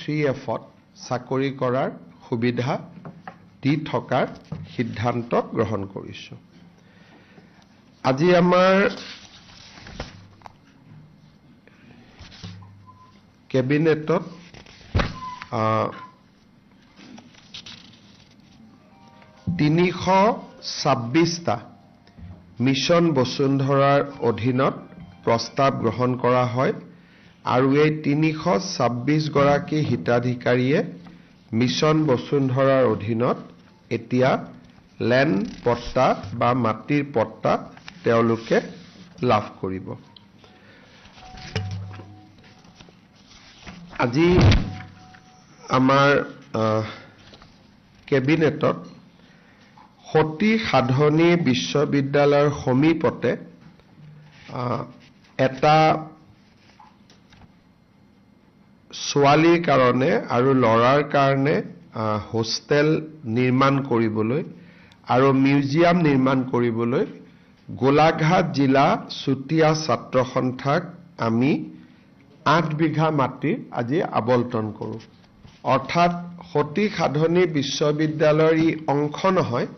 Three এফত চাকৰি কৰাৰ সুবিধা দি থকাৰ সিদ্ধান্ত গ্ৰহণ কৰিছোঁ। আজি আমাৰ কেবিনেটত 326টা মিছন বসুন্ধৰাৰ অধীনত প্ৰস্তাৱ গ্ৰহণ কৰা হয় আৰু এই 326 গৰাকী হিতাধিকাৰীয়ে মিছন বসুন্ধৰাৰ অধীনত এতিয়া লেণ্ড পট্টা বা মাটিৰ পট্টা তেওঁলোকে লাভ কৰিব। আজি আমাৰ কেবিনেটত সতী সাধনী বিশ্ববিদ্যালয়ৰ সমীপতে এটা ছোৱালীৰ কাৰণে আৰু ল'ৰাৰ কাৰণে হোষ্টেল নিৰ্মাণ কৰিবলৈ আৰু মিউজিয়াম নিৰ্মাণ কৰিবলৈ গোলাঘাট জিলা চুতীয়া ছাত্ৰ সন্থাক আমি 8 বিঘা মাটি আজি আবণ্টন কৰোঁ। অৰ্থাৎ সতী সাধনী বিশ্ববিদ্যালয়ৰ ই অংশ নহয়,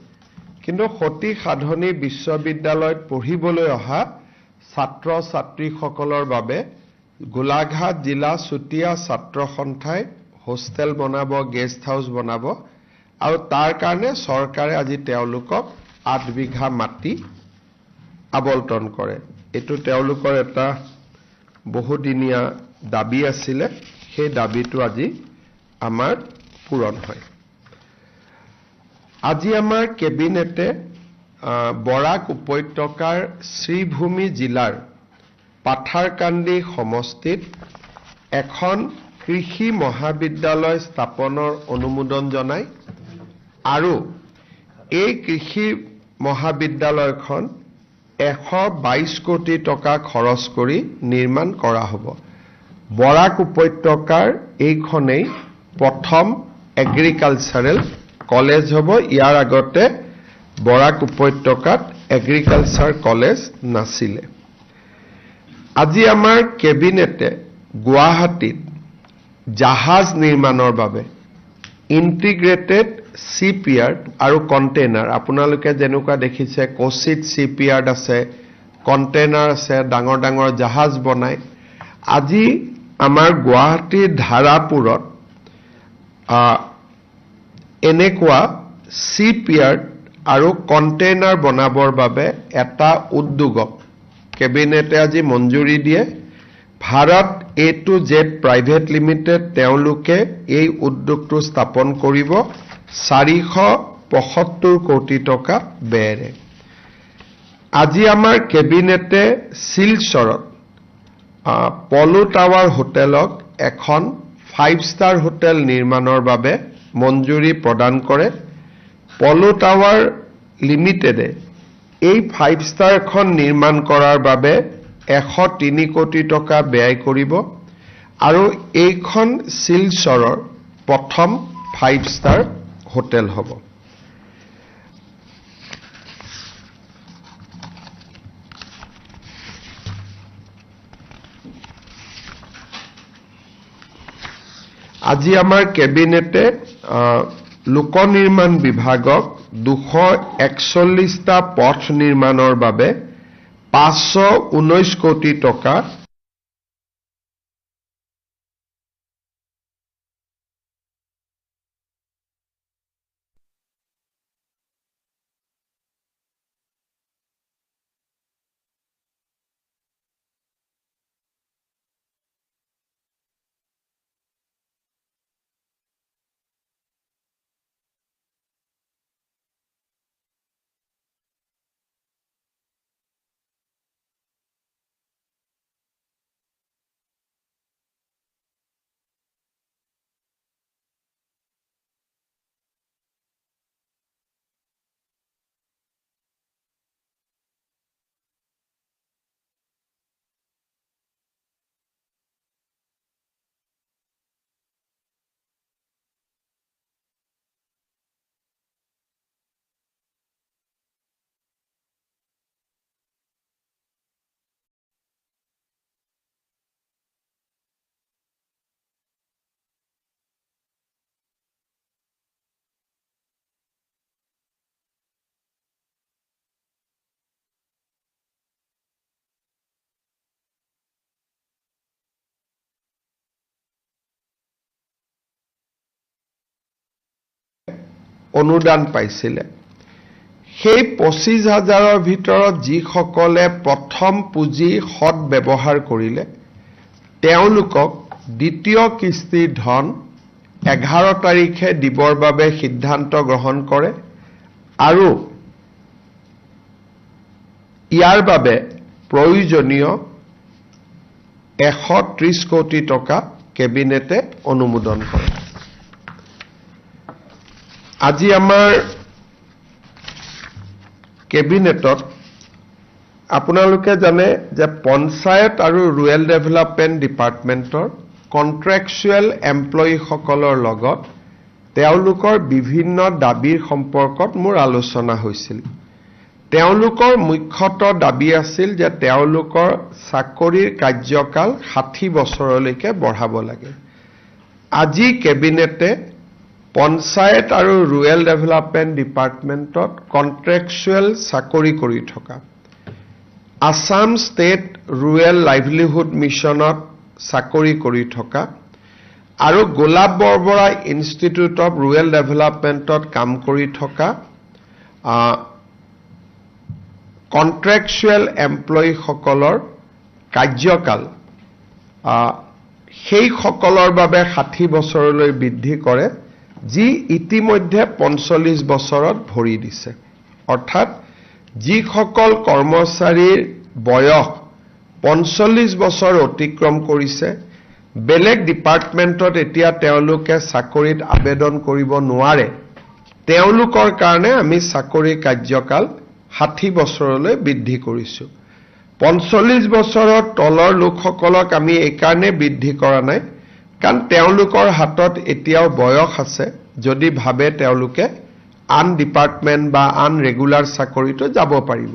কিন্তু সতী সাধনী বিশ্ববিদ্যালয়ত পঢ়িবলৈ অহা ছাত্ৰ ছাত্ৰীসকলৰ বাবে গোলাঘাট জিলা চুতীয়া ছাত্ৰ সন্থাই হোষ্টেল বনাব, গেষ্ট হাউচ বনাব আৰু তাৰ কাৰণে চৰকাৰে আজি তেওঁলোকক 8 বিঘা মাটি আবণ্টন কৰে। এইটো তেওঁলোকৰ এটা বহুদিনীয়া দাবী আছিলে, সেই দাবীটো আজি আমাৰ পূৰণ হয়। আজি আমাৰ কেবিনেটে বৰাক উপত্যকাৰ শ্ৰীভূমি জিলাৰ পাথাৰকান্দি সমষ্টিত এখন কৃষি মহাবিদ্যালয় স্থাপনৰ অনুমোদন জনায় আৰু এই কৃষি মহাবিদ্যালয়খন 122 কোটি টকা খৰচ কৰি নিৰ্মাণ কৰা হ'ব। বৰাক উপত্যকাৰ এইখনেই প্ৰথম এগ্ৰিকালচাৰেল কলেজ হ'ব। ইয়াৰ আগতে বৰাক উপত্যকাত এগ্ৰিকালচাৰ কলেজ নাছিলে। আজি আমাৰ কেবিনেটে গুৱাহাটীত জাহাজ নিৰ্মাণৰ বাবে ইণ্টিগ্ৰেটেড শ্বিপয়াৰ্ড আৰু কণ্টেইনাৰ, আপোনালোকে যেনেকুৱা দেখিছে কোচিত শ্বিপয়াৰ্ড আছে, কণ্টেইনাৰ আছে, ডাঙৰ ডাঙৰ জাহাজ বনায়। আজি আমাৰ গুৱাহাটীৰ ধাৰাপুৰত এনেকুৱা শ্বিপয়াৰ্ড আৰু কণ্টেইনাৰ বনাবৰ বাবে এটা উদ্যোগক কেবিনেটে আজি মঞ্জুৰি দিয়ে। Bharat A to Z private limited তেওঁলোকে এই উদ্যোগটো স্থাপন কৰিব 475 কোটি টকা ব্যয়েৰে। আজি আমাৰ কেবিনেটে শিলচৰত পলো টাৱাৰ হোটেলক এখন 5 ষ্টাৰ হোটেল নিৰ্মাণৰ বাবে মঞ্জুৰি প্ৰদান কৰে। পলো টাৱাৰ লিমিটেডে এই 5 ষ্টাৰখন নিৰ্মাণ কৰাৰ বাবে 103 কোটি টকা ব্যয় কৰিব আৰু এইখন শিলচৰৰ প্ৰথম 5 ষ্টাৰ হোটেল হ'ব। আজি আমাৰ কেবিনেটে লোক নিৰ্মাণ বিভাগক 241টা পথ নিৰ্মাণৰ বাবে 519 কোটি টকা অনুদান পাইছিলে, সেই 25,000ৰ ভিতৰত যিসকলে প্ৰথম পুঁজি সৎ ব্যৱহাৰ কৰিলে তেওঁলোকক দ্বিতীয় কিস্তিৰ ধন 11 তাৰিখে দিবৰ বাবে সিদ্ধান্ত গ্ৰহণ কৰে আৰু ইয়াৰ বাবে প্ৰয়োজনীয় 130 কোটি টকা কেবিনেটে অনুমোদন কৰে। আজি আমাৰ কেবিনেটত আপোনালোকে জানে যে পঞ্চায়ত আৰু ৰুৰেল ডেভেলপমেণ্ট ডিপাৰ্টমেণ্টৰ কণ্ট্ৰেকচুৱেল এমপ্লয়ীসকলৰ লগত তেওঁলোকৰ বিভিন্ন দাবীৰ সম্পৰ্কত মোৰ আলোচনা হৈছিল। তেওঁলোকৰ মুখ্যতঃ দাবী আছিল যে তেওঁলোকৰ চাকৰিৰ কাৰ্যকাল 60 বছৰলৈকে বঢ়াব লাগে। আজি কেবিনেটে পঞ্চায়ত আৰু ৰুৰেল ডেভেলপমেণ্ট ডিপাৰ্টমেণ্টত কণ্ট্ৰেকচুৱেল চাকৰি কৰি থকা, আছাম ষ্টেট ৰুৰেল লাইভলিহুড মিছনত চাকৰি কৰি থকা আৰু Golap Borborah institute of rural ডেভেলপমেণ্টত কাম কৰি থকা কণ্ট্ৰেকচুৱেল এমপ্লয়ীসকলৰ কাৰ্যকাল সেইসকলৰ বাবে 60 বছৰলৈ বৃদ্ধি কৰে, যি ইতিমধ্যে 45 বছৰত ভৰি দিছে। অৰ্থাৎ যিসকল কৰ্মচাৰীৰ বয়স 45 বছৰ অতিক্ৰম কৰিছে, বেলেগ ডিপাৰ্টমেণ্টত এতিয়া তেওঁলোকে চাকৰিত আবেদন কৰিব নোৱাৰে, তেওঁলোকৰ কাৰণে আমি চাকৰিৰ কাৰ্যকাল 60 বছৰলৈ বৃদ্ধি কৰিছোঁ। 45 বছৰৰ তলৰ লোকসকলক আমি এইকাৰণে বৃদ্ধি কৰা নাই, কাৰণ তেওঁলোকৰ হাতত এতিয়াও বয়স আছে, যদি ভাবে তেওঁলোকে আন ডিপাৰ্টমেণ্ট বা আন ৰেগুলাৰ চাকৰিতো যাব পাৰিব।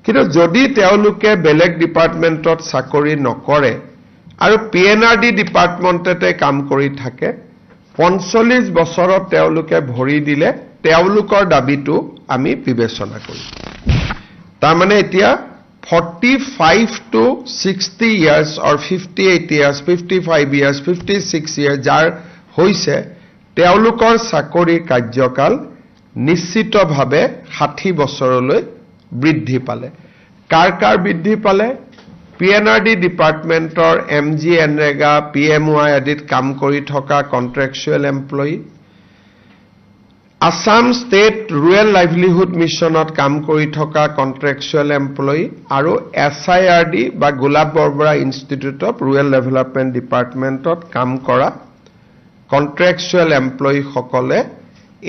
কিন্তু যদি তেওঁলোকে বেলেগ ডিপাৰ্টমেণ্টত চাকৰি নকৰে আৰু পি এন আৰ ডি ডিপাৰ্টমেণ্টতে কাম কৰি থাকে, 45 বছৰত তেওঁলোকে ভৰি দিলে তেওঁলোকৰ দাবীটো আমি বিবেচনা কৰিম। তাৰমানে এতিয়া 45 to 60 years or 58 years, 55 years, 56 years যাৰ হৈছে তেওঁলোকৰ চাকৰিৰ কাৰ্যকাল নিশ্চিতভাৱে 60 বছৰলৈ বৃদ্ধি পালে। কাৰ কাৰ বৃদ্ধি পালে? পি এন আৰ ডি ডিপাৰ্টমেণ্টৰ M G NREGA, P M Y আদিত কাম কৰি থকা contractual employee, Assam state rural livelihood মিছনত কাম কৰি থকা কণ্ট্ৰেকচুৱেল এমপ্লয়ী আৰু এছ I R D বা Golap Borborah institute of rural development ডিপাৰ্টমেণ্টত কাম কৰা কণ্ট্ৰেকচুৱেল এমপ্লয়ীসকলে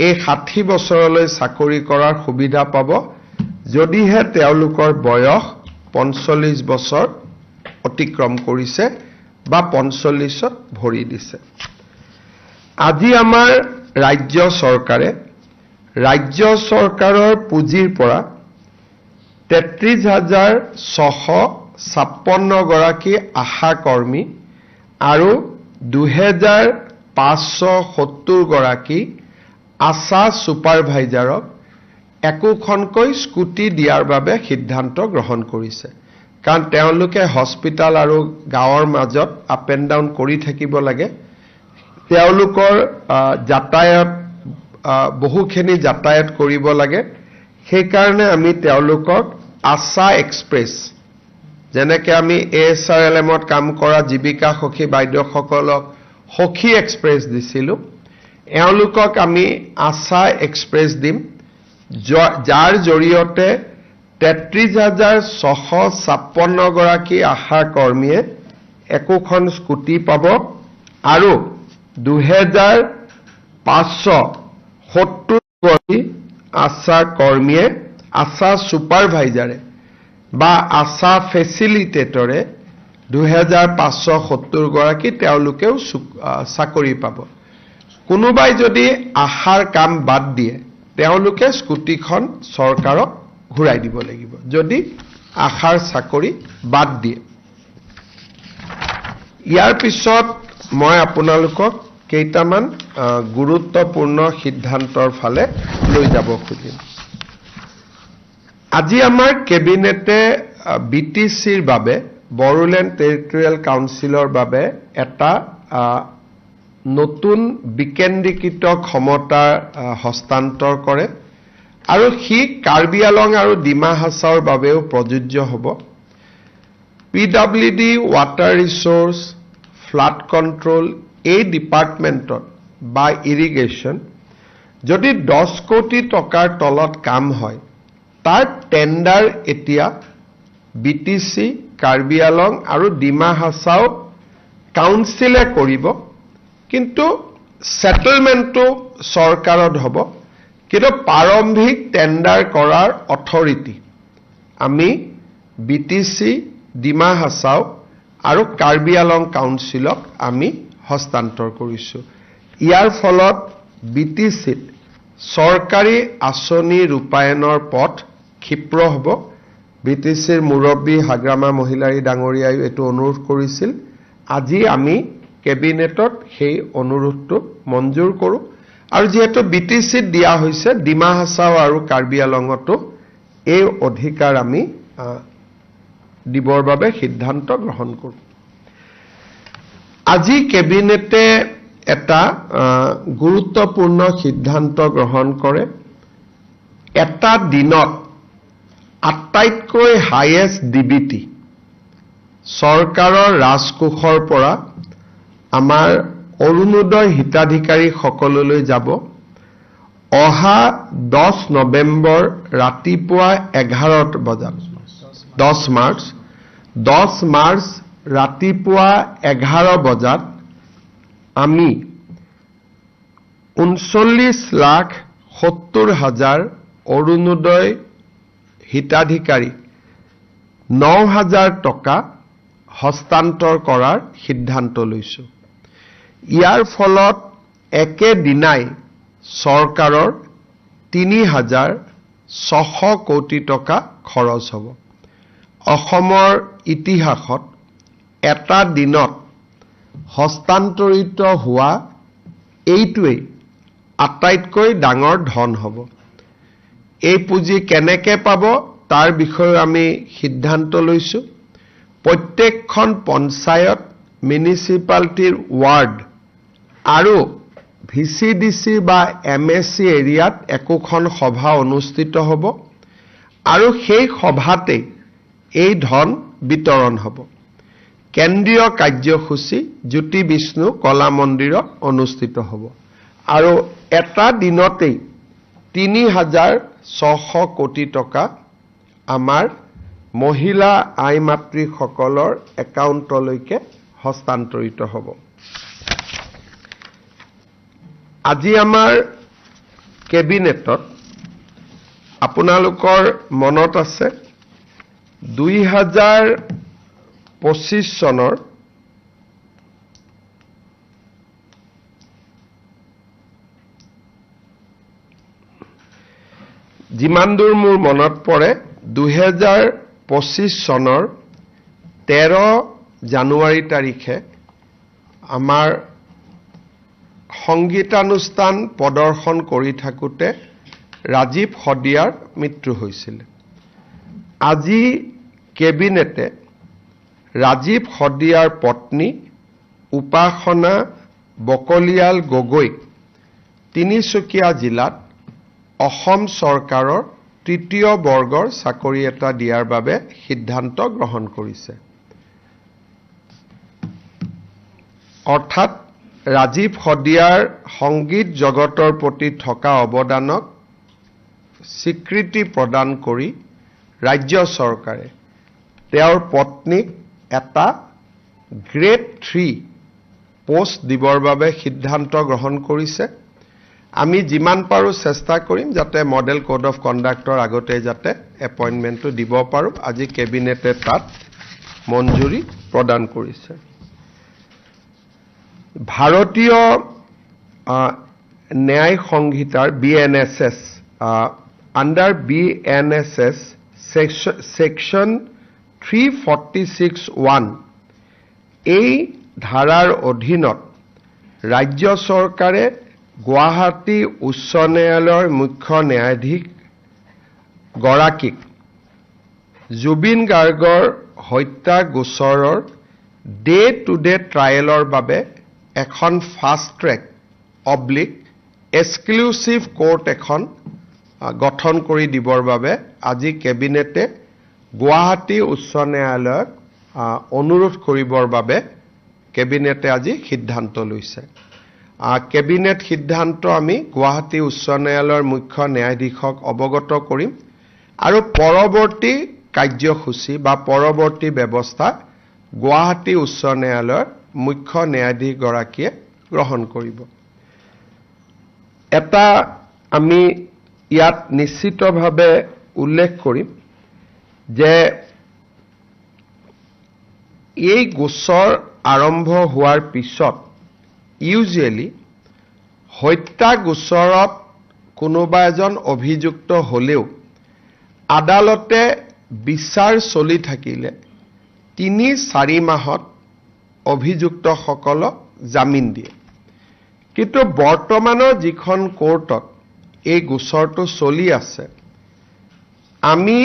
এই 60 বছৰলৈ চাকৰি কৰাৰ সুবিধা পাব, যদিহে তেওঁলোকৰ বয়স 45 বছৰ অতিক্ৰম কৰিছে বা 45ত ভৰি দিছে। আজি আমাৰ ৰাজ্য চৰকাৰে ৰাজ্য চৰকাৰৰ পুঁজিৰ পৰা 33,656 গৰাকী আশা কৰ্মী আৰু 2,570 গৰাকী আশা ছুপাৰভাইজাৰক একোখনকৈ স্কুটি দিয়াৰ বাবে সিদ্ধান্ত গ্ৰহণ কৰিছে। কাৰণ তেওঁলোকে হস্পিটেল আৰু গাঁৱৰ মাজত আপ এণ্ড ডাউন কৰি থাকিব লাগে, তেওঁলোকৰ যাতায়াত বহুখিনি যাতায়াত কৰিব লাগে, সেইকাৰণে আমি তেওঁলোকক আশা এক্সপ্ৰেছ, যেনেকৈ আমি এ এছ আৰ এল এমত কাম কৰা জীৱিকা সখী বাইদেউসকলক সখী এক্সপ্ৰেছ দিছিলোঁ, এওঁলোকক আমি আশা এক্সপ্ৰেছ দিম, যাৰ জৰিয়তে 33,656 গৰাকী আশা কৰ্মীয়ে একোখন স্কুটি পাব আৰু 2,570 গৰাকী আশা কৰ্মীয়ে, আশা ছুপাৰভাইজাৰে বা আশা ফেচিলিটেটৰে 2,570 গৰাকী তেওঁলোকেও চাকৰি পাব। কোনোবাই যদি আশাৰ কাম বাদ দিয়ে তেওঁলোকে স্কুটিখন চৰকাৰক ঘূৰাই দিব লাগিব, যদি আশাৰ চাকৰি বাদ দিয়ে। ইয়াৰ পিছত মই আপোনালোকক কেইটামান গুৰুত্বপূৰ্ণ সিদ্ধান্তৰ ফালে লৈ যাব খুজিম। আজি আমাৰ কেবিনেটে বি টি চিৰ বাবে, বড়োলেণ্ড টেৰিটৰিয়েল কাউন্সিলৰ বাবে এটা নতুন বিকেন্দ্ৰীকৃত ক্ষমতা হস্তান্তৰ কৰে আৰু সি কাৰ্বি আলং আৰু ডিমা হাছাওৰ বাবেও প্ৰযোজ্য হ'ব। P W D, water resource, flood control এই ডিপাৰ্টমেণ্টত বা ইৰিগেশ্যন যদি 10 কোটি টকাৰ তলত কাম হয় তাৰ টেণ্ডাৰ এতিয়া বি টি চি, কাৰ্বি আলং আৰু ডিমা হাছাও কাউন্সিলে কৰিব, কিন্তু ছেটেলমেণ্টটো চৰকাৰত হ'ব। কিন্তু প্ৰাৰম্ভিক টেণ্ডাৰ কৰাৰ অথৰিটি আমি B T C, Dima Hasao আৰু কাৰ্বি আলং কাউন্সিলক আমি হস্তান্তৰ কৰিছোঁ। ইয়াৰ ফলত বি টি চিত চৰকাৰী আঁচনি ৰূপায়ণৰ পথ ক্ষীপ্ৰ হ'ব। বি টি চিৰ মুৰব্বী হাগ্ৰামা মহিলাৰী ডাঙৰীয়াইও এইটো অনুৰোধ কৰিছিল। আজি আমি কেবিনেটত সেই অনুৰোধটো মঞ্জুৰ কৰোঁ আৰু যিহেতু বি টি চিত দিয়া হৈছে, ডিমা হাছাও আৰু কাৰ্বি আলঙতো এই অধিকাৰ আমি দিবৰ বাবে সিদ্ধান্ত গ্ৰহণ কৰোঁ। আজি কেবিনেটে এটা গুৰুত্বপূৰ্ণ সিদ্ধান্ত গ্ৰহণ কৰে। এটা দিনত আটাইতকৈ হাইয়েষ্ট ডিবিটি চৰকাৰৰ ৰাজকোষৰ পৰা আমাৰ অৰুণোদয় হিতাধিকাৰীসকললৈ যাব। অহা 10 নৱেম্বৰ ৰাতিপুৱা 11 বজাত, 10 মাৰ্চ ৰাতিপুৱা 11 বজাত আমি 39,70,000 অৰুণোদয় হিতাধিকাৰী 9,000 টকা হস্তান্তৰ কৰাৰ সিদ্ধান্ত লৈছোঁ। ইয়াৰ ফলত একেদিনাই চৰকাৰৰ 3,600 কোটি টকা খৰচ হ'ব। অসমৰ ইতিহাসত এটা দিনত হস্তান্তৰিত হোৱা এইটোৱেই আটাইতকৈ ডাঙৰ ধন হ'ব। এই পুঁজি কেনেকৈ পাব তাৰ বিষয়েও আমি সিদ্ধান্ত লৈছোঁ। প্ৰত্যেকখন পঞ্চায়ত, মিউনিচিপালিটিৰ ৱাৰ্ড আৰু ভি চি ডি চি বা এম এছ চি এৰিয়াত একোখন সভা অনুষ্ঠিত হ'ব আৰু সেই সভাতেই এই ধন বিতৰণ হ'ব। কেন্দ্ৰীয় কাৰ্যসূচী জ্যোতি বিষ্ণু কলা মন্দিৰত অনুষ্ঠিত হ'ব আৰু এটা দিনতেই 3,600 কোটি টকা আমাৰ মহিলা আই মাতৃসকলৰ একাউণ্টলৈকে হস্তান্তৰিত হ'ব। আজি আমাৰ কেবিনেটত আপোনালোকৰ মনত আছে 2025 চনৰ যিমান দূৰ মোৰ মনত পৰে 2025 চনৰ 13 জানুৱাৰী তাৰিখে আমাৰ সংগীতানুষ্ঠান প্ৰদৰ্শন কৰি থাকোঁতে ৰাজীৱ শদিয়াৰ মৃত্যু হৈছিল। আজি কেবিনেটে ৰাজীৱ শদিয়াৰ পত্নী উপাসনা বকলিয়াল গগৈক তিনিচুকীয়া জিলাত অসম চৰকাৰৰ তৃতীয় বৰ্গৰ চাকৰি এটা দিয়াৰ বাবে সিদ্ধান্ত গ্ৰহণ কৰিছে। অৰ্থাৎ ৰাজীৱ শদিয়াৰ সংগীত জগতৰ প্ৰতি থকা অৱদানক স্বীকৃতি প্ৰদান কৰি ৰাজ্য চৰকাৰে তেওঁৰ পত্নীক এটা গ্ৰেড 3 পোষ্ট দিবৰ বাবে সিদ্ধান্ত গ্ৰহণ কৰিছে। আমি যিমান পাৰোঁ চেষ্টা কৰিম যাতে মডেল কোড অফ কণ্ডাক্টৰ আগতে যাতে এপইণ্টমেণ্টটো দিব পাৰোঁ। আজি কেবিনেটে তাত মঞ্জুৰি প্ৰদান কৰিছে। ভাৰতীয় ন্যায় সংহিতাৰ B N S S under B N S S section 346(1) এই ধাৰাৰ অধীনত ৰাজ্য চৰকাৰে গুৱাহাটী উচ্চ ন্যায়ালয়ৰ মুখ্য ন্যায়াধীশ গৰাকীক জুবিন গাৰ্গৰ হত্যা গোচৰৰ ডে টু ডে ট্ৰায়েলৰ বাবে এখন fast track oblique exclusive court এখন গঠন কৰি দিবৰ বাবে আজি কেবিনেটে গুৱাহাটী উচ্চ ন্যায়ালয়ক অনুৰোধ কৰিবৰ বাবে কেবিনেটে আজি সিদ্ধান্ত লৈছে। কেবিনেট সিদ্ধান্ত আমি গুৱাহাটী উচ্চ ন্যায়ালয়ৰ মুখ্য ন্যায়াধীশক অৱগত কৰিম আৰু পৰৱৰ্তী কাৰ্যসূচী বা পৰৱৰ্তী ব্যৱস্থা গুৱাহাটী উচ্চ ন্যায়ালয়ৰ মুখ্য ন্যায়াধীশগৰাকীয়ে গ্ৰহণ কৰিব। এটা আমি ইয়াত নিশ্চিতভাৱে উল্লেখ কৰিম যে এই গোচৰ আৰম্ভ হোৱাৰ পিছত ইউজুৱেলি হত্যা গোচৰত কোনোবা এজন অভিযুক্ত হ'লেও আদালতে বিচাৰ চলি থাকিলে 3-4 মাহত অভিযুক্তসকলক জামিন দিয়ে। কিন্তু বৰ্তমানৰ যিখন কোৰ্টত এই গোচৰটো চলি আছে, আমি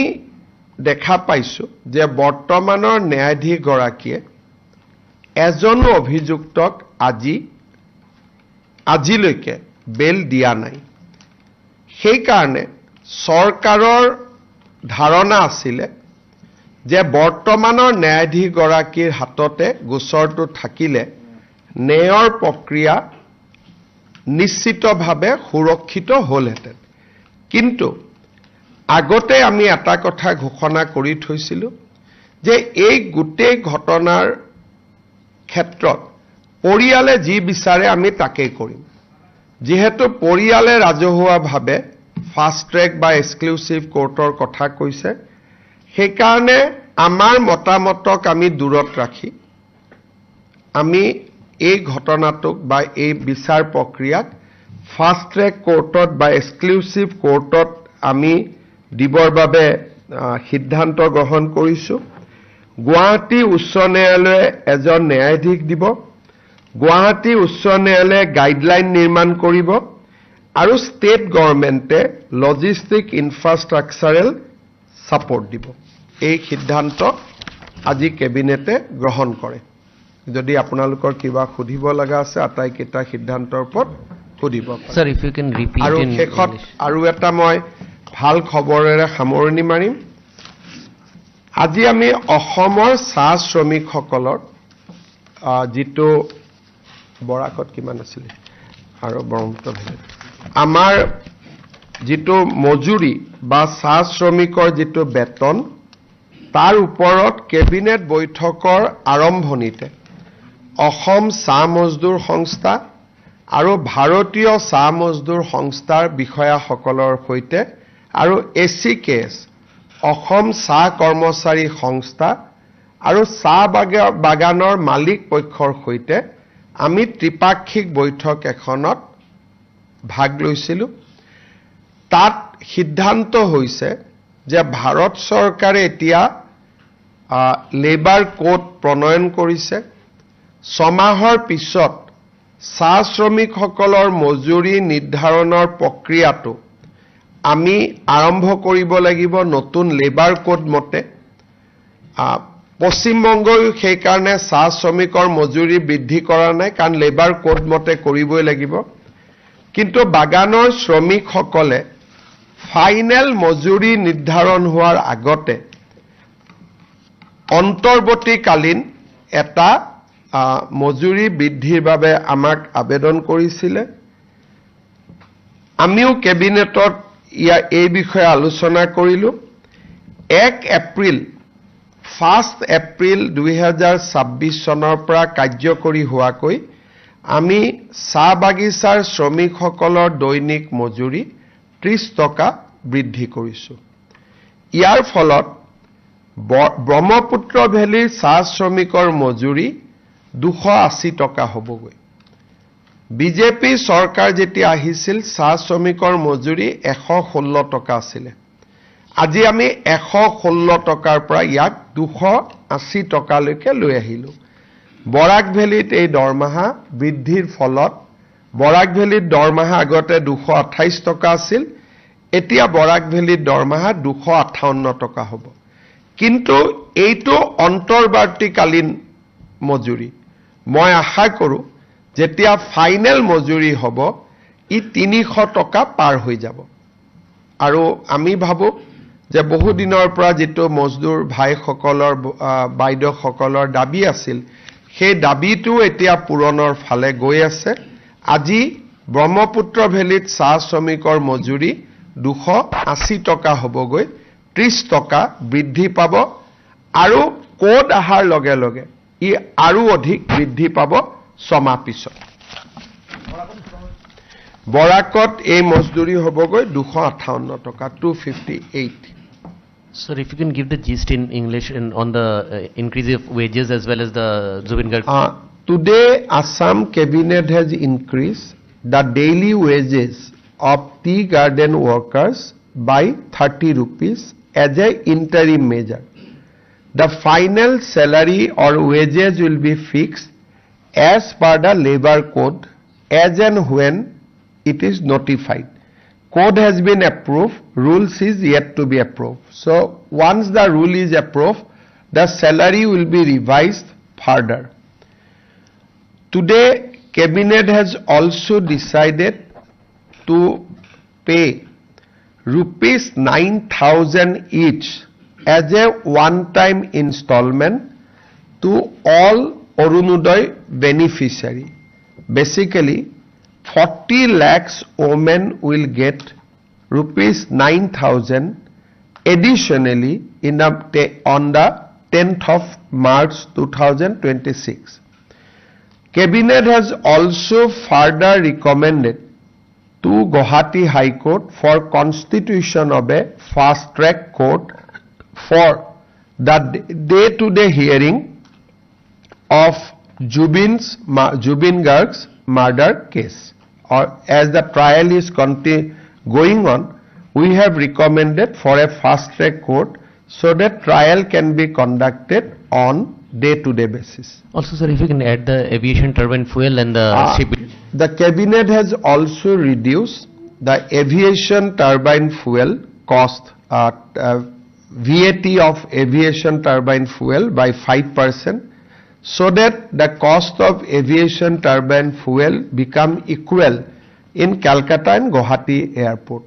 দেখা পাইছোঁ যে বৰ্তমানৰ ন্যায়াধীশগৰাকীয়ে এজনো অভিযুক্তক আজিলৈকে বেল দিয়া নাই। সেইকাৰণে চৰকাৰৰ ধাৰণা আছিলে যে বৰ্তমানৰ ন্যায়াধীশগৰাকীৰ হাততে গোচৰটো থাকিলে ন্যায়ৰ প্ৰক্ৰিয়া নিশ্চিতভাৱে সুৰক্ষিত হ'লহেঁতেন। কিন্তু আগতে আমি এটা কথা ঘোষণা কৰি থৈছিলোঁ যে এই গোটেই ঘটনাৰ ক্ষেত্ৰত পৰিয়ালে যি বিচাৰে আমি তাকেই কৰিম। যিহেতু পৰিয়ালে ৰাজহুৱাভাৱে ফাষ্ট ট্ৰেক বা এক্সক্লুচিভ কোৰ্টৰ কথা কৈছে, সেইকাৰণে আমাৰ মতামতক আমি দূৰত ৰাখি আমি এই ঘটনাটোক বা এই বিচাৰ প্ৰক্ৰিয়াক ফাষ্ট ট্ৰেক কোৰ্টত বা এক্সক্লুচিভ কোৰ্টত আমি দিবৰ বাবে সিদ্ধান্ত গ্ৰহণ কৰিছোঁ। গুৱাহাটী উচ্চ ন্যায়ালয়ে এজন ন্যায়াধীশ দিব, গুৱাহাটী উচ্চ ন্যায়ালয়ে গাইডলাইন নিৰ্মাণ কৰিব আৰু ষ্টেট গভৰ্ণমেণ্টে লজিষ্টিক ইনফ্ৰাষ্ট্ৰাকচাৰেল ছাপৰ্ট দিব। এই সিদ্ধান্ত আজি কেবিনেটে গ্ৰহণ কৰে। যদি আপোনালোকৰ কিবা সুধিব লগা আছে, আটাইকেইটা সিদ্ধান্তৰ ওপৰত সুধিব পাৰে। Sir, if you can repeat আৰু in শেষত English. আৰু এটা মই ভাল খবৰেৰে সামৰণি মাৰিম। আজি আমি অসমৰ চাহ শ্ৰমিকসকলৰ যিটো বৰাকত কিমান আছিলে আৰু ব্ৰহ্মপুত্ৰ ভেলীত আমাৰ যিটো মজুৰি বা চাহ শ্ৰমিকৰ যিটো বেতন, তাৰ ওপৰত কেবিনেট বৈঠকৰ আৰম্ভণিতে অসম চাহ মজদুৰ সংস্থা আৰু ভাৰতীয় চাহ মজদুৰ সংস্থাৰ বিষয়াসকলৰ সৈতে আৰু ACKS Assam চাহ কৰ্মচাৰী সংস্থা আৰু চাহ বাগানৰ মালিক পক্ষৰ সৈতে আমি ত্ৰিপাক্ষিক বৈঠক এখনত ভাগ লৈছিলোঁ। তাত সিদ্ধান্ত হৈছে যে ভাৰত চৰকাৰে এতিয়া লেবাৰ কোড প্ৰণয়ন কৰিছে। ছমাহৰ পিছত চাহ শ্ৰমিকসকলৰ মজুৰি নিৰ্ধাৰণৰ প্ৰক্ৰিয়াটো আমি আৰম্ভ কৰিব লাগিব নতুন লেবাৰ কোড মতে। পশ্চিমবংগয়ো সেইকাৰণে চাহ শ্ৰমিকৰ মজুৰি বৃদ্ধি কৰা নাই, কাৰণ লেবাৰ কোড মতে কৰিবই লাগিব। কিন্তু বাগানৰ শ্ৰমিকসকলে ফাইনেল মজুৰি নিৰ্ধাৰণ হোৱাৰ আগতে অন্তৰ্বৰ্তীকালীন এটা মজুৰি বৃদ্ধিৰ বাবে আমাক আবেদন কৰিছিলে। আমিও কেবিনেটত এই বিষয়ে আলোচনা কৰিলোঁ। 1 এপ্ৰিল, 1 এপ্ৰিল 2026 চনৰ পৰা কাৰ্যকৰী হোৱাকৈ আমি চাহ বাগিচাৰ শ্ৰমিকসকলৰ দৈনিক মজুৰি 30 টকা বৃদ্ধি কৰিছোঁ। ইয়াৰ ফলত ব্ৰহ্মপুত্ৰ ভেলীৰ চাহ শ্ৰমিকৰ মজুৰি 280 টকা হ'বগৈ। বিজেপি চৰকাৰ যেতিয়া আহিছিল, চাহ শ্ৰমিকৰ মজুৰি 116 টকা আছিলে। আজি আমি 116 টকাৰ পৰা ইয়াক 280 টকালৈকে লৈ আহিলোঁ। বৰাক ভেলীত এই দৰমহা বৃদ্ধিৰ ফলত বৰাক ভেলীত দৰমহা আগতে 228 টকা আছিল, এতিয়া বৰাক ভেলীত দৰমহা 258 টকা হ'ব। কিন্তু এইটো অন্তৰ্বৰ্তীকালীন মজুৰি। মই আশা কৰোঁ যেতিয়া ফাইনেল মজুৰি হ'ব ই 300 টকা পাৰ হৈ যাব। আৰু আমি ভাবোঁ যে বহুদিনৰ পৰা যিটো মজদুৰ ভাইসকলৰ, বাইদেউসকলৰ দাবী আছিল, সেই দাবীটো এতিয়া পূৰণৰ ফালে গৈ আছে। আজি ব্ৰহ্মপুত্ৰ ভেলীত চাহ শ্ৰমিকৰ মজুৰি 280 টকা হ'বগৈ, 30 টকা বৃদ্ধি পাব আৰু কোড অহাৰ লগে লগে ই আৰু অধিক বৃদ্ধি পাব ছমাহ পিছত। বৰাকত এই মজদুৰি হ'বগৈ 258 টকা, 258। Sir, if you can give the gist in English and on the increase of wages as well as the Zubeen Garg. Today, Assam Cabinet has increased the daily wages of tea garden workers by 30 rupees as a interim measure. The final salary or wages will be fixed as per the labor code as and when it is notified. Code has been approved, rules is yet to be approved. So once the rule is approved, the salary will be revised further. Today, Cabinet has also decided to pay rupees 9,000 each as a one-time installment to all Orunodoi beneficiary. Basically, 40 lakhs women will get rupees 9,000 additionally on the 10th of March 2026. Cabinet has also further recommended to Guwahati High Court for constitution of a fast track court for the day-to-day hearing of Zubeen Garg's murder case. Or as the trial is going on, we have recommended for a fast track court so that trial can be conducted on day-to-day basis. Also, sir, if you can add the aviation turbine fuel and the ship. The cabinet has also reduced the aviation turbine fuel cost, VAT of aviation turbine fuel by 5%, so that the cost of aviation turbine fuel become equal in Calcutta and Guwahati airport.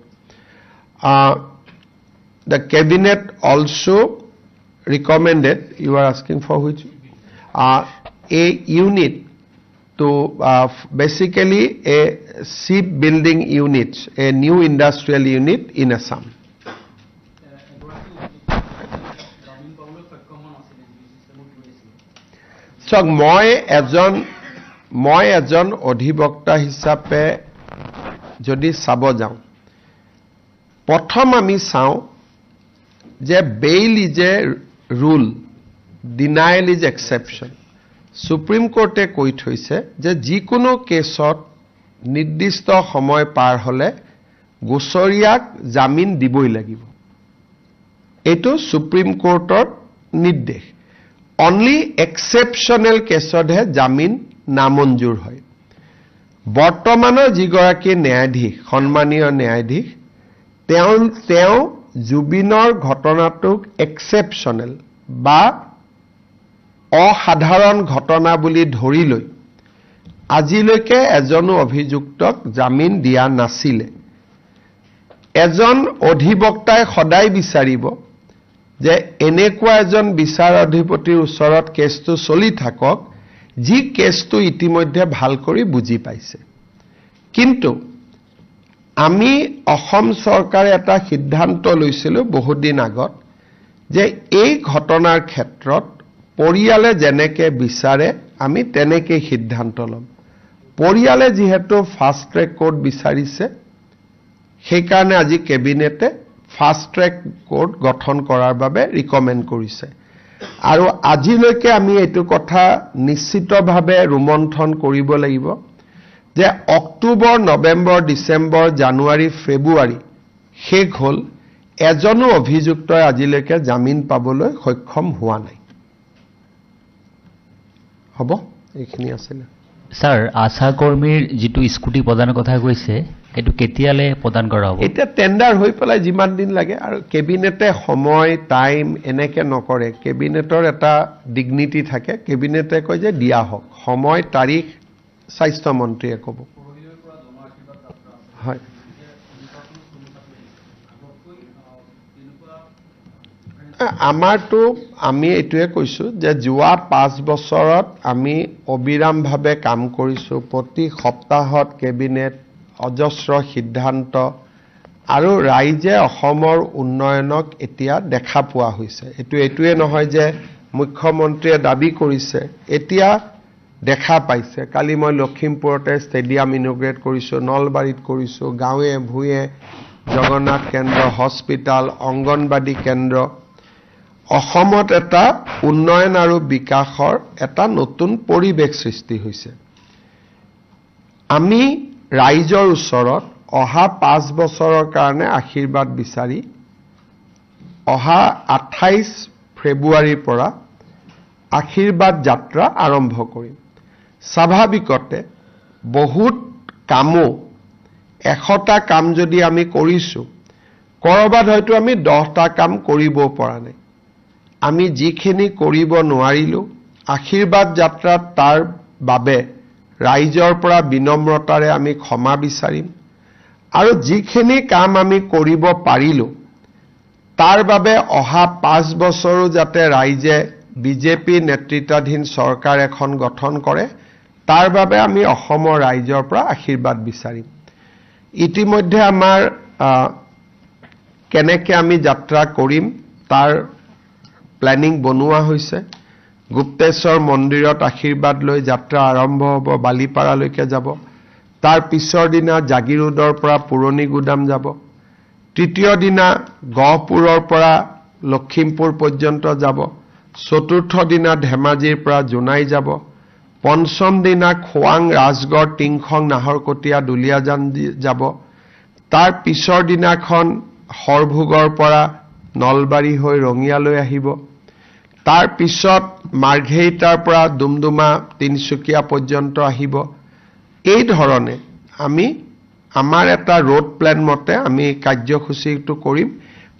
The cabinet also recommended, you are asking for which? A unit to basically a ship building unit, a new industrial unit in Assam. চাওক, মই এজন অধিবক্তা হিচাপে যদি চাব যাওঁ, প্ৰথম আমি চাওঁ যে bail is a rule, denial is exception. Supreme কোৰ্টে কৈ থৈছে যে যিকোনো কেছত নিৰ্দিষ্ট সময় পাৰ হ'লে গোচৰীয়াক জামিন দিবই লাগিব। এইটো সুপ্ৰিম কোৰ্টৰ নিৰ্দেশ। অনলি এক্সেপশ্যনেল কেছতহে জামিন নামঞ্জুৰ হয়। বৰ্তমানৰ যিগৰাকী ন্যায়াধীশ, সন্মানীয় ন্যায়াধীশ, তেওঁ জুবিনৰ ঘটনাটোক এক্সেপশ্যনেল বা অসাধাৰণ ঘটনা বুলি ধৰি লৈ আজিলৈকে এজনো অভিযুক্তক জামিন দিয়া নাছিলে। এজন অধিবক্তাই সদায় বিচাৰিব যে এনেকুৱা এজন বিচাৰ অধিপতিৰ ওচৰত কেছটো চলি থাকক যি কেছটো ইতিমধ্যে ভাল কৰি বুজি পাইছে। কিন্তু আমি অসম চৰকাৰে এটা সিদ্ধান্ত লৈছিলোঁ বহুদিন আগত যে এই ঘটনাৰ ক্ষেত্ৰত পৰিয়ালে যেনেকে বিচাৰে আমি তেনেকেই সিদ্ধান্ত ল'ম। পৰিয়ালে যিহেতু ফাষ্ট ট্ৰেক কোৰ্ট বিচাৰিছে, সেইকাৰণে আজি কেবিনেটে ফাষ্ট ট্ৰেক কোৰ্ট গঠন কৰাৰ বাবে ৰিকমেণ্ড কৰিছে। আৰু আজিলৈকে আমি এইটো কথা নিশ্চিতভাৱে ৰোমন্থন কৰিব লাগিব যে অক্টোবৰ, নৱেম্বৰ, ডিচেম্বৰ, জানুৱাৰী, ফেব্ৰুৱাৰী শেষ হ'ল, এজনো অভিযুক্তই আজিলৈকে জামিন পাবলৈ সক্ষম হোৱা নাই। হ'ব, এইখিনি আছিলে। ছাৰ, আশা কৰ্মীৰ যিটো স্কুটি প্ৰদানৰ কথা কৈছে, সেইটো কেতিয়ালৈ প্ৰদান কৰা হ'ব? এতিয়া টেণ্ডাৰ হৈ পেলাই যিমান দিন লাগে, আৰু কেবিনেটে সময় টাইম এনেকে নকৰে। কেবিনেটৰ এটা ডিগনিটি থাকে। কেবিনেটে কয় যে দিয়া হওক, সময় তাৰিখ স্বাস্থ্যমন্ত্ৰীয়ে ক'ব। হয়, আমাৰতো আমি এইটোৱে কৈছোঁ যে যোৱা 5 বছৰত আমি অবিৰামভাৱে কাম কৰিছোঁ। প্ৰতি সপ্তাহত কেবিনেট, অজস্ৰ সিদ্ধান্ত, আৰু ৰাইজে অসমৰ উন্নয়নক এতিয়া দেখা পোৱা হৈছে। এইটো এইটোৱে নহয় যে মুখ্যমন্ত্ৰীয়ে দাবী কৰিছে, এতিয়া দেখা পাইছে। কালি মই লখিমপুৰতে ষ্টেডিয়াম ইনগ্ৰেট কৰিছোঁ, নলবাৰীত কৰিছোঁ, গাঁৱে ভূঞে জগন্নাথ কেন্দ্ৰ, হস্পিটেল, অংগনবাদী কেন্দ্ৰ। অসমত এটা উন্নয়ন আৰু বিকাশৰ এটা নতুন পৰিৱেশ সৃষ্টি হৈছে। আমি ৰাইজৰ ওচৰত অহা 5 বছৰৰ কাৰণে আশীৰ্বাদ বিচাৰি অহা 28 ফেব্ৰুৱাৰীৰ পৰা আশীৰ্বাদ যাত্ৰা আৰম্ভ কৰিম। স্বাভাৱিকতে বহুত কামো, 100টা কাম যদি আমি কৰিছোঁ, ক'ৰবাত হয়তো আমি 10টা কাম কৰিব পৰা নাই। আমি যিখিনি কৰিব নোৱাৰিলোঁ, আশীৰ্বাদ যাত্ৰাত তাৰ বাবে ৰাইজৰ পৰা বিনম্ৰতাৰে আমি ক্ষমা বিচাৰিম, আৰু যিখিনি কাম আমি কৰিব পাৰিলোঁ তাৰ বাবে অহা 5 বছৰো যাতে ৰাইজে বিজেপি নেতৃত্বাধীন চৰকাৰ এখন গঠন কৰে, তাৰ বাবে আমি অসমৰ ৰাইজৰ পৰা আশীৰ্বাদ বিচাৰিম। ইতিমধ্যে আমাৰ কেনেকৈ আমি যাত্ৰা কৰিম তাৰ প্লেনিং বনোৱা হৈছে। গুপ্তেশ্বৰ মন্দিৰত আশীৰ্বাদ লৈ যাত্ৰা আৰম্ভ হ'ব, বালিপাৰালৈকে যাব। তাৰ পিছৰ দিনা জাগিৰোডৰ পৰা পুৰণি গুদাম যাব। তৃতীয় দিনা গহপুৰৰ পৰা লখিমপুৰ পৰ্যন্ত যাব। চতুৰ্থ দিনা ধেমাজিৰ পৰা জোনাই যাব। পঞ্চম দিনা খোৱাং, ৰাজগড়, টিংখং, নাহৰকটীয়া, দুলীয়াজান যাব। তাৰ পিছৰ দিনাখন সৰভোগৰ পৰা নলবাৰী হৈ ৰঙিয়ালৈ আহিব। তাৰ পিছত মাৰ্ঘেৰিটাৰ পৰা ডুমডুমা, তিনিচুকীয়া পৰ্যন্ত আহিব। এই ধৰণে আমি আমাৰ এটা ৰোড প্লেন মতে আমি কাৰ্যসূচীটো কৰিম।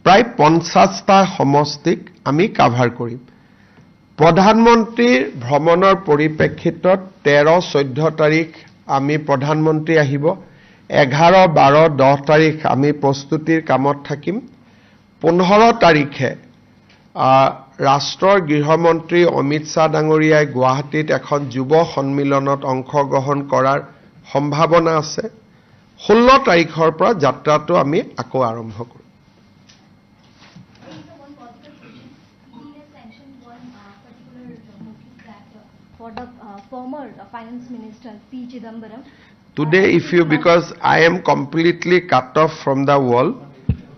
প্ৰায় 50টা সমষ্টিক আমি কাভাৰ কৰিম। প্ৰধানমন্ত্ৰীৰ ভ্ৰমণৰ পৰিপ্ৰেক্ষিতত 13-14 তাৰিখ আমি প্ৰধানমন্ত্ৰী আহিব। 11, 12, 10 তাৰিখ আমি প্ৰস্তুতিৰ কামত থাকিম। 15 তাৰিখে ৰাষ্ট্ৰৰ গৃহমন্ত্ৰী অমিত শ্বাহ ডাঙৰীয়াই গুৱাহাটীত এখন যুৱ সন্মিলনত অংশগ্ৰহণ কৰাৰ সম্ভাৱনা আছে। 16 তাৰিখৰ পৰা যাত্ৰাটো আমি আকৌ আৰম্ভ কৰিম। Today, if you, because I am completely cut off from the world,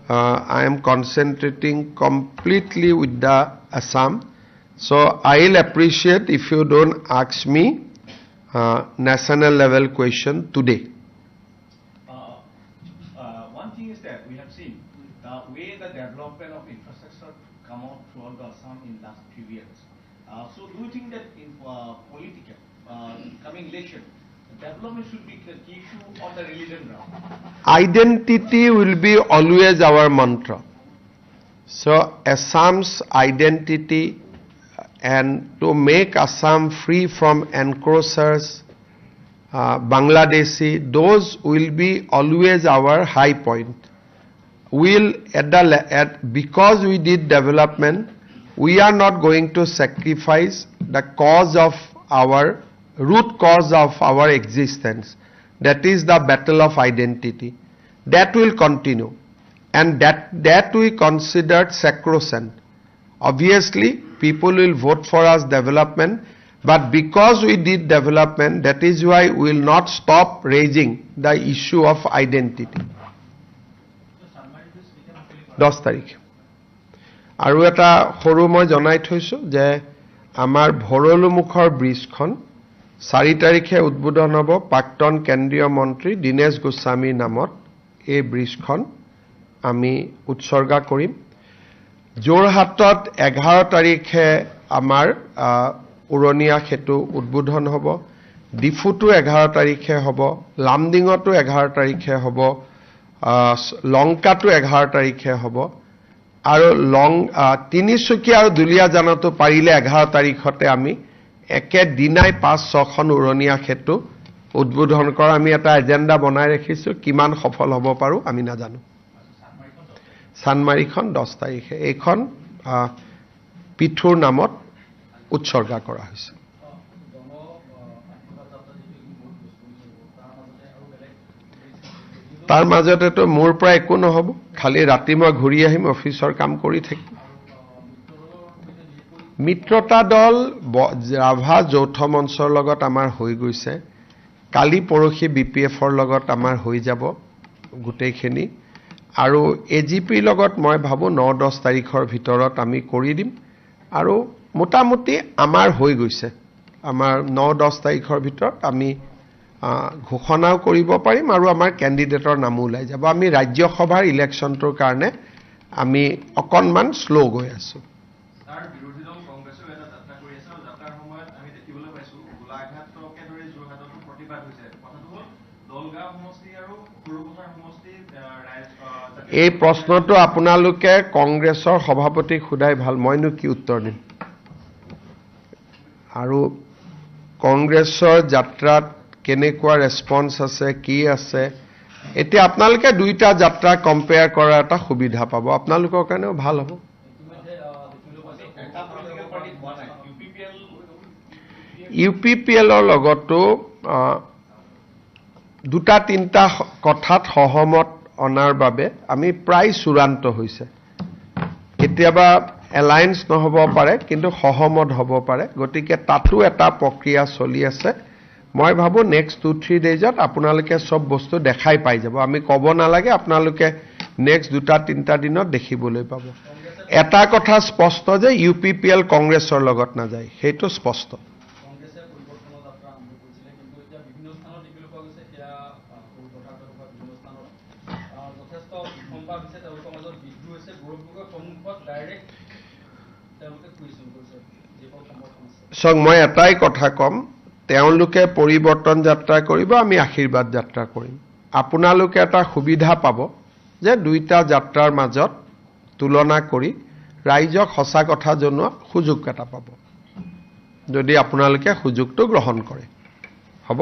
I am concentrating completely with the Assam. So I will appreciate if you don't ask me national level question today. One thing is that we have seen the way the development of infrastructure come out throughout the Assam in last few years. So do you think that in political coming election, development should be the key issue on the religion ground? Identity will be always our mantra. So Assam's identity, and to make Assam free from encroachers, Bangladeshi, those will be always our high point. We'll at the at, because we did development, we are not going to sacrifice the cause of our root cause of our existence. That is the battle of identity. That will continue, and that we considered sacrosanct. Obviously, people will vote for us development, but because we did development, that is why we will not stop raising the issue of identity. 10 তাৰিখ। আৰু এটা সৰু মই জনাই থৈছোঁ যে আমাৰ ভৰলুমুখৰ ব্ৰিজখন 4 তাৰিখে উদ্বোধন হ'ব। প্ৰাক্তন কেন্দ্ৰীয় মন্ত্ৰী দীনেশ গোস্বামীৰ নামত এই ব্ৰিজখন আমি উৎসৰ্গা কৰিম। যোৰহাটত 11 তাৰিখে আমাৰ উৰণীয়া সেতু উদ্বোধন হ'ব। ডিফুতো 11 তাৰিখে হ'ব, লামডিঙতো 11 তাৰিখে হ'ব, লংকাতো 11 তাৰিখে হ'ব, আৰু তিনিচুকীয়া আৰু দুলীয়াজানতো পাৰিলে 11 তাৰিখতে আমি একেদিনাই 5-6খন উৰণীয়া সেতু উদ্বোধন কৰা আমি এটা এজেণ্ডা বনাই ৰাখিছোঁ, কিমান সফল হ'ব পাৰোঁ আমি নাজানো। চানমাৰিখন 10 তাৰিখে, এইখন পিঠুৰ নামত উৎসৰ্গা কৰা হৈছে। তাৰ মাজতেতো মোৰ পৰা একো নহ'ব, খালি ৰাতি মই ঘূৰি আহিম, অফিচৰ কাম কৰি থাকিম। মিত্ৰতা দল ৰাভা যৌথ মঞ্চৰ লগত আমাৰ হৈ গৈছে, কালি পৰহি বি পি এফৰ লগত আমাৰ হৈ যাব গোটেইখিনি, আৰু এ জি পিৰ লগত মই ভাবোঁ 9-10 তাৰিখৰ ভিতৰত আমি কৰি দিম। আৰু মোটামুটি আমাৰ হৈ গৈছে, আমাৰ 9-10 তাৰিখৰ ভিতৰত আমি ঘোষণাও কৰিব পাৰিম আৰু আমাৰ কেণ্ডিডেটৰ নামো ওলাই যাব। আমি ৰাজ্যসভাৰ ইলেকশ্যনটোৰ কাৰণে আমি অকণমান শ্ল' গৈ আছোঁ। এই প্ৰশ্নটো আপোনালোকে কংগ্ৰেছৰ সভাপতিক সোধাই ভাল, মইনো কি উত্তৰ দিম। আৰু কংগ্ৰেছৰ যাত্ৰাত কেনেকুৱা ৰেছপন্স আছে, কি আছে, এতিয়া আপোনালোকে দুইটা যাত্ৰা কম্পেয়াৰ কৰাৰ এটা সুবিধা পাব, আপোনালোকৰ কাৰণেও ভাল হ'ব। ইউ পি পি এলৰ লগতো দুটা তিনিটা কথাত সহমত অনাৰ বাবে আমি প্ৰায় চূড়ান্ত হৈছে। কেতিয়াবা এলায়েন্স নহ'ব পাৰে, কিন্তু সহমত হ'ব পাৰে, গতিকে তাতো এটা প্ৰক্ৰিয়া চলি আছে। মই ভাবোঁ নেক্সট 2-3 ডেইজত আপোনালোকে চব বস্তু দেখাই পাই যাব, আমি ক'ব নালাগে, আপোনালোকে নেক্সট 2-3 দিনত দেখিবলৈ পাব। এটা কথা স্পষ্ট যে ইউ পি পি এল কংগ্ৰেছৰ লগত নাযায়, সেইটো স্পষ্ট। চাওক, মই এটাই কথা ক'ম, তেওঁলোকে পৰিৱৰ্তন যাত্ৰা কৰিব, আমি আশীৰ্বাদ যাত্ৰা কৰিম। আপোনালোকে এটা সুবিধা পাব যে দুইটা যাত্ৰাৰ মাজত তুলনা কৰি ৰাইজক সঁচা কথা জনোৱা সুযোগ এটা পাব, যদি আপোনালোকে সুযোগটো গ্ৰহণ কৰে। হ'ব।